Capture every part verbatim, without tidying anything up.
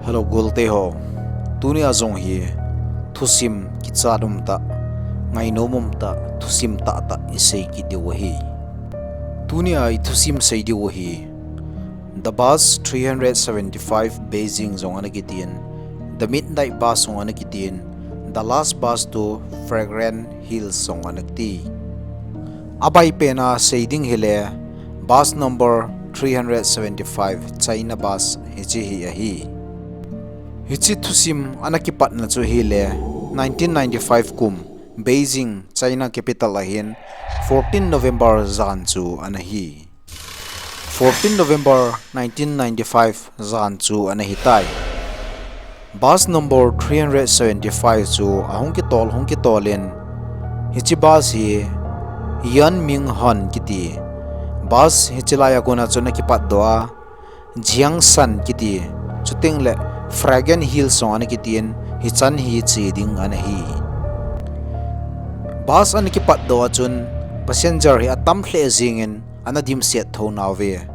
Hello, golte ho. Tunia jong hi thusim kichat umtah, ngainom umtah, thusim tahtah isei kit diu ahi. Tunia ithusim sei diu ahi. The Bus three hundred seventy-five Beijing jong ana kitin, The Midnight Bus jong ana kitin, The Last Bus to Fragrant Hills jong ana kiti. Abaipena sei ding hile, bus number three hundred seventy-five China bus hiche hi ahi. Hiche thusim ana kipatna chu hile, nineteen ninety-five kum, Beijing, China capital ahin, fourteen November jan chu ana hi. Fourteen November nineteen ninety-five jan chu ana hitai. Bus number three hundred seventy-five chu ahung kitol, hung kitolin, hiche bus hi Yan Ming Hon kiti. Bus hiche laiya kona chun akipatdoh a, Jiangshan kiti, chuteng le Fragrant Hills jong ana kitin, hichan hi che ding ana hi. Bus ana kipatdoh a chun, passenger hi atam lheh jengin, ana dimset thou nauve.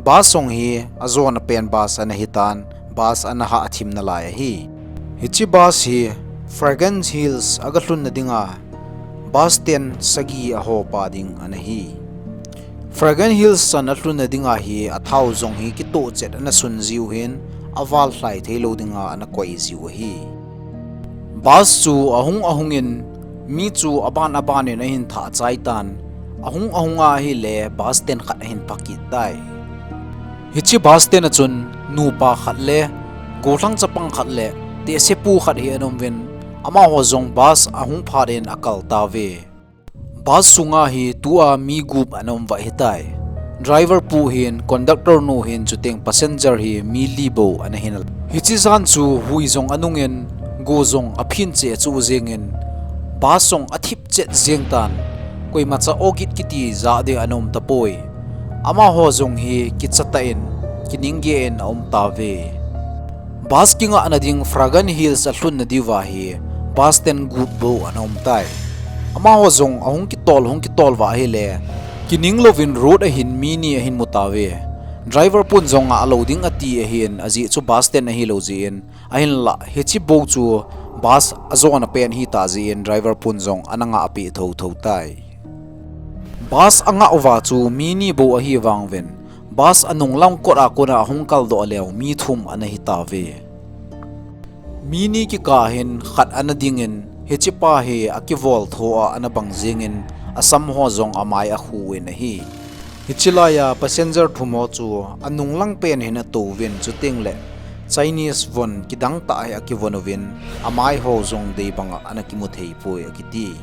Bus jong hi ajona pen bus ana hitan, bus ana hahthim nalai ahi. Hiche bus hi Fragrant Hills aga lhunna dinga bus stand sagi ahopa ding ana hi. Fragrant Hills chan alhunna dinga hi athao jong hi kitoh chet ana sun jiu hin, aval lhai theilou dinga ana koi jiu ahi. Bus chu ahung ahungin, mi chu aban abanin ahin thah chaitan, ahung ahunga ahile bus stand khat ahin phakit tai. Hiche bus stand a chun nupa khat le gollhang chapang khat le tehsepu khat hi ana umuvin, amaho jong bus ahung phat in akal tauve. Bus sunga hi tua mi gup ana um uva ahitai. Driver pu hin, conductor nu hin, chuteng passenger hi mi li bou ana hin. Hiche jan chu hui jong anungin, go jong aphin cheh chu jengin, bus jong athip chet jeng tan, koimacha ogit kiti ja ding ana um tapoi. Amaho jong hi kichatah in, kining geh in aum tauve. Bus kingahna ding Fragrant Hills alhunna diuva hi bus stand gup bou ana um tai. Amaho jong ahung kitol, hung kitol uva ahile, kining louvin road ahin mi ni ahin mu tauve. Driver pun jong ngah lou ding ati ahin, ajeh chu bus stand ahilou jeh in, ahinlah hiche bou chu bus ajona pen ahitah jeh in driver pun jong ana ngahpeh thouthou tai. Bus angah uva chu mi ni bou ahi vanguvin, bus anung lang kot a kona ahung kaldoh leu mi thum ana hitauve. Mi ni kikah hin khat ana dingin, hichepa hi akivol tho a ana bang jengin, asam ho jong amai akhu uvin ahi. Hiche laiya passenger thum ho chu anung lang pen hin atouvin, chuteng le Chinese von kidang tah hi akivon uvin, amai ho jong dei banga ana kimu thei poi akiti.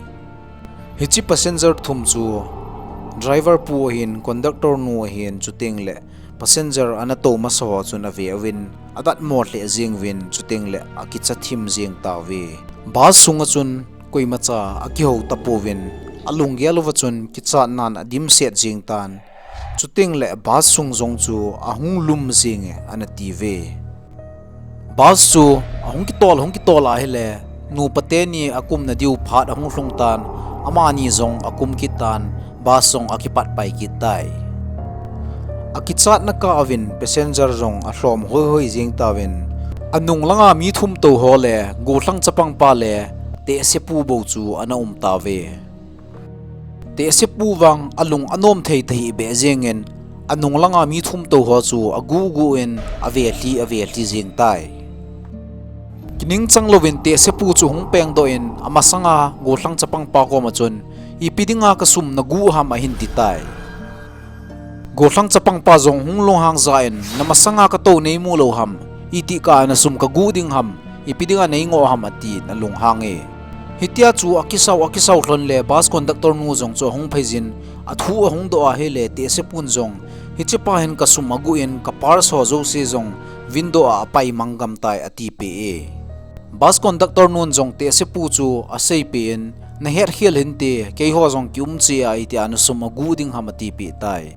Hiche passenger thum chu driver pu ahin, conductor nu ahin, chuteng le passenger ana tou masa ho chun ave uvin, adatmo lheh jeng uvin, chuteng le akicha thim jeng tauve. Bus sunga chun koimacha akihou tapouvin, alunggel uva chun kichatnan adimset jeng tan, chuteng le bus sung jong chu ahung lum jenge ana tiuve. Bus chu ahung kitol, hung kitol ahile, nupa teni akumna diu phat ahung lhung tan, amani jong akum kit tan, bus jong akipat pai kit tai. Akichatna kah uvin passenger jong alhom hoihoi jeng tauvin, anung langa mi thum tou ho le, gollhang chapang pa le, tehsepu bou chu ana um tauve. Tehsepu vang alung anom thei tahih beh jengin, anung langa mi thum tou ho chu aguh guh in avelhi, avelhi jeng tai. Kining chang louvin tehsepu chu hung pengdoh in, amasanga gollhang chapang pa koma chun, ipi dinga kasum naguh ham ahin ti tai. Gollhang chapang pa jong hung lunghang jah in, namasanga katou neimu lou ham, itih kah a nasum kaguh ding ham, ipi dinga neingoh ham atin alunghang e. Hitia chu akisau, akisau lhon le bus conductor nu jong chu ahung pheijin, athu ahung doh ahile tehsepun jong, hichepa hin kasum aguh in ka purse ho jouse jong window a apai mang gam tai atipeh e. Bus conductor nun jong tehsepu chu aseipeh in, nahetkhel hinte, keiho jong kium cheh a itia nasum aguh ding ham atipeh tai.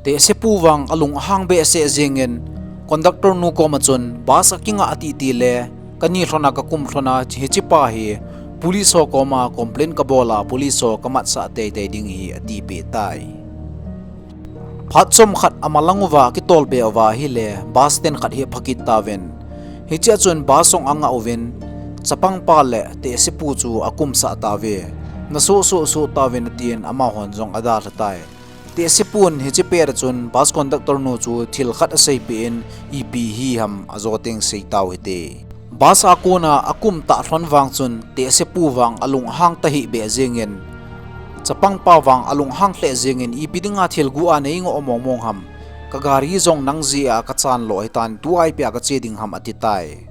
Tehsepu vang alung ahang behseh jengin, conductor nu koma chun bus akingah titi le, kani lhona kakum lhona hichepa hi police ho koma complaint kabol a, police ho kamatsah teitei ding ahi atipeh tai. Phat chomkhat amalang uva akitolbe uva ahile bus stand khat hi aphakit tauvin, Hichea chun bus jong angah uvin, chapangpa le tehsepu chu akumsah tauve. Nasoh soh soh tauvin atin amahon jong adalha tai. Tehsepun hiche pet a chun bus conductor nu chu thil khat aseipeh in, ipi hi ham ajo teng seitau hite. Bus a kona akum tah lhon vang chun tehsepu vang alunghang tahih beh jengin, chapangpa vang alunghang lheh jengin, ipi dinga thil gu a neingoh mong mong ham, ka gari jong nang jeh a kachan lo hitan, tua ipi a kache ding ham atitai.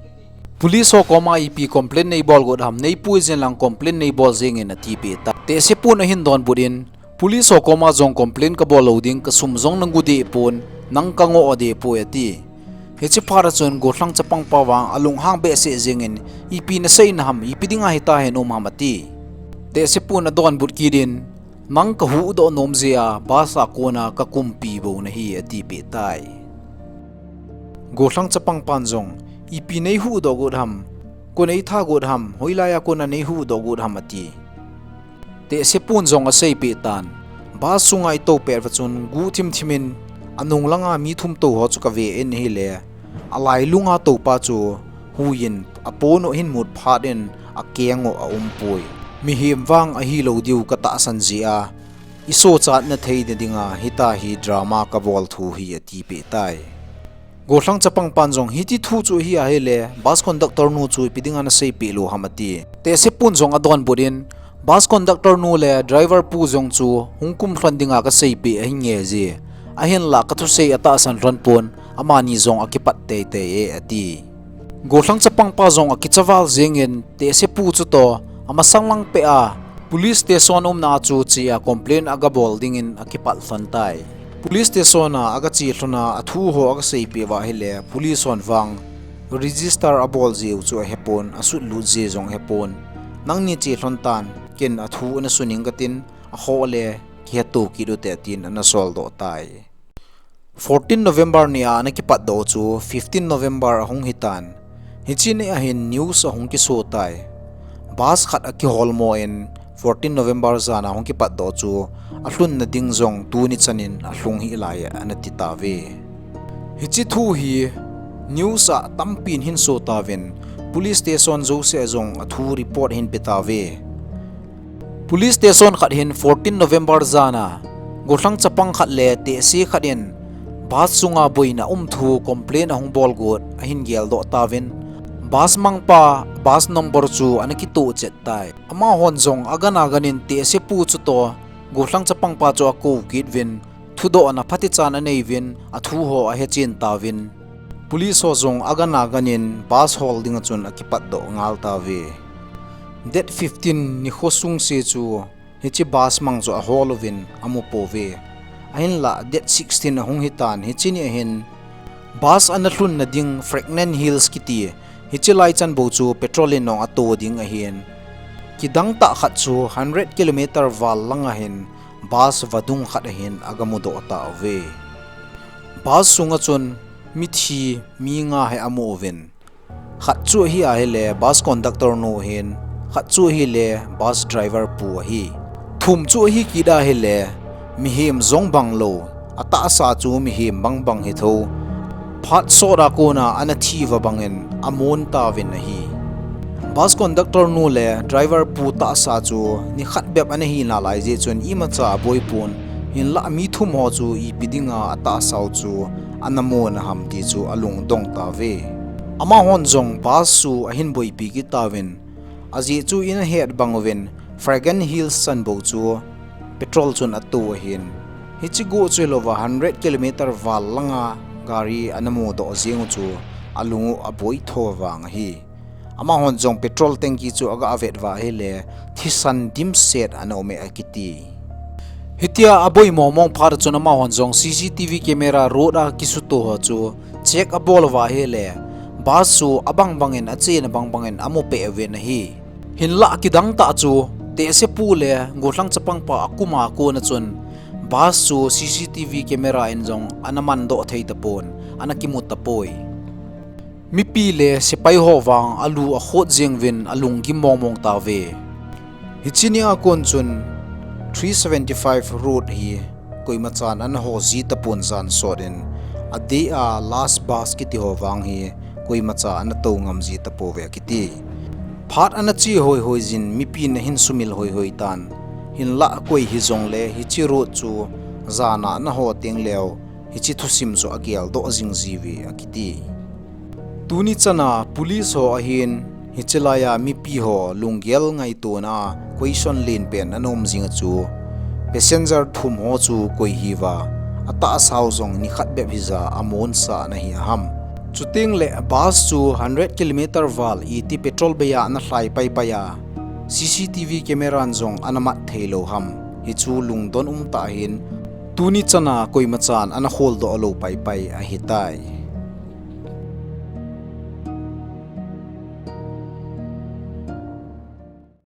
Police ho koma ipi complaint neibol got ham, neipui jeng lang complaint neibol jengin atipeh tai. Tehsepun ahin donbut in, police ho koma jong complaint kabol lou ding, kasum jong nagu deh pon, nang kangoh deh poi ati. Hiche phat a chun gollhang chapangpa vang alunghang behseh jengin, ipi naseina ham, ipi dinga hitahin um ham ati. Tehsepun adonbut kit in, nang kahuhdoh nom jeh a bus a kona kakumpi bou nahi atipeh tai. Gollhang chapangpan jong, ipi neihuhdoh got ham, koi neitha got ham, hoilai a kona neihuhdoh got ham ati. Tehsepun jong aseipeh tan, bus sunga itou pet uva chun guh thim thim in, anung langa mi thum tou ho chu kave in ahile, alailunga toupa chu huiyin apon u ahin mut phat in akeng u aumpoi. Mihem vang ahilou diu katahsan jeh a, isochatna theina dinga hitia hi drama kabol thu hi atipeh tai. Gollhang chapangpan jong hiti thu chu ahi ahile, bus conductor nu chu ipi dinga naseipeh lou ham ati. Tehsepun jong adonbut in, bus conductor nu le driver pu jong chu hung kum lhon dinga kaseipeh ahi nge ji. Ahinlah kathusei atahsan lhon pon, amani jong akipat teitei e ati. Gollhang chapangpa jong akicha val jengin, tehsepu chutoh amasang lang peh a police station umna a chu che a complaint agabol dingin akipat lhon tai. Police station a agache lhon a athu ho agaseipeh uva ahile, police hon vang register abol jeh u chu ahepon, asutlut jeh jong ahepon. Nangni che lhon tan, ken athu nasun ing katin, akhoh le kiheto kit ute atin ana soldoh tai. Fourteen November nia ana kipatdoh chu fifteen November ahung hitan. Hiche ni ahin news ahung kiso tai. Bus khat akiholmo in fourteen November jana ahung kipatdoh chu alhunna ding jong tuni chanin alhung hih lai ana ti tauve. Hiche thu hi news a tampin ahin so tauvin, police station jouse a jong athu report ahin pe tauve. Police station khat hin fourteen November jana gollhang chapang khat le tehse khat in bus sunga boina um thu complaint ahung bol got ahin geldoh tauvin, bus mangpa bus number chu ana kitoh chet tai. Amahon jong agan agan in tehsepu chutoh gollhang chapangpa chu akou kit uvin, thudohna phatechan anei uvin, athu ho ahechen tauvin, police ho jong agan agan in bus hol dinga chun akipatdoh ngal tauve. Date fifteen nikho sungse chu hiche bus mang chu ahol uvin amu pouve. Ahinlah date sixteen ahung hitan, hiche ni ahin bus ana lhunna ding Fregnon Hills kiti, hiche lai chan bou chu patrol in jong ato ding ahin, kidang tah khat chu hundred kilometer val langa hin bus vadung khat ahin agamudoh tauve. Bus sunga chun mithi mi nga hi amu uvin. Khat chu ahi ahile bus conductor nu ahin, khat chu ahile bus driver pu ahi. Thum chu ahi kit ahile mihem jong bang lou, atahsa chu mihem bang bang hitho, phat sot a kona ana thi uva bangin amun tauvin ahi. Bus conductor nu le driver pu tahsa chu nikhat bep ana hi nalai jeh chun imacha aboipon, hinlah mi thum ho chu ipi dinga atahsau chu ana muna ham ti chu alungdong tauve. Amahon jong bus chu ahin boipi kit tauvin, ajeh chu ina het bang uvin Fregnon Hills chan bou chu patrol chun ato ahin, hiche go chu hilouva hundred kilometer val langa gari ana mudoh jeng u chu alung u aboi tho vang ahi. Amahon jong petrol tanky chu aga avet uva ahile thisan dimset ana um e akiti. Hitia aboi mong mong phat chun amahon jong C C T V camera road a kisuto ho chu check abol uva ahile bus chu abang bangin achena bang bangin amu peh uvin ahi. Hinlah kidang tah chu tehsepu le gollhang chapangpa akuma kona chun bus chu C C T V camera in jong ana mandoh thei tapon, ana kimu tapoi. Mipi le sepai ho vang alu akhot jeng uvin alunggim mong mong tauve. Hiche nia kon chun three seventy-five road hi koimachan ana ho ji tapon jan sot in, adeh a last bus kiti ho vang hi koimacha ana tou ngam ji tapouve akiti. Phat ana che hoihoi jin mipin ahin sumil hoihoi tan, hinlah koi hijongle hiche road chu jana ana ho tengleu hiche thusim chu ageldoh jing jiuve akiti. Tuni chana police ho ahin hiche laiya mipi ho lunggel ngaitona question lenpen ana um jinga chu, passenger thum ho chu koi hiuva, atahsau jong nikhat bep hija amonsah ana hi aham. Chutengle bus chu hundred kilometer val iti petrol beiya ana lhai paipai a, C C T V camera in jong ana mat theilou ham. Hichu lungdon umtah ahin, tuni chana koimachan ana kholdoh lou paipai ahitai.